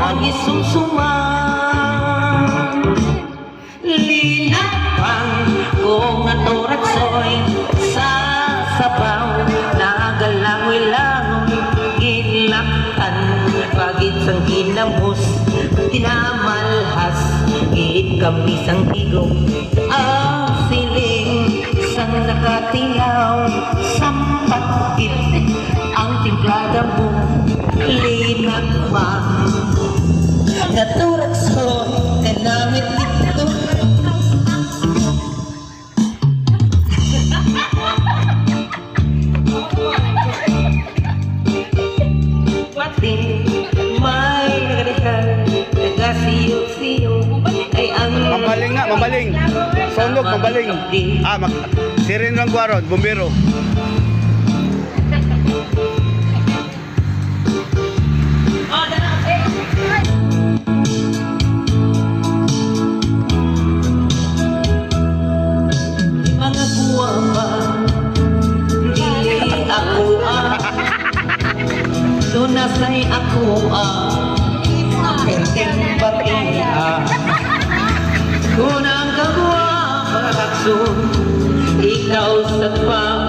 Akong isumsuman. Linapang kung naturaksoy sa sabaw, nagalangoy-langoy, ginlaktan pagit sang ginamos, tinamalhas gid kami sang tigom. Ang siling sang nakatilaw, sampat gid ang timplada mo. Linakbang naturaksoy kanamit ito. Pati may nagalihan, nagasiyo-siyo ay ang Mambaling nga, mambaling. Sondog, mambaling. Ah, siren lang guwaron, bumbero. Mga guwapa, dili ako ah. Dunasay ako ah. Perting pati ah. Kunang kagwapa, ikaw sa pa.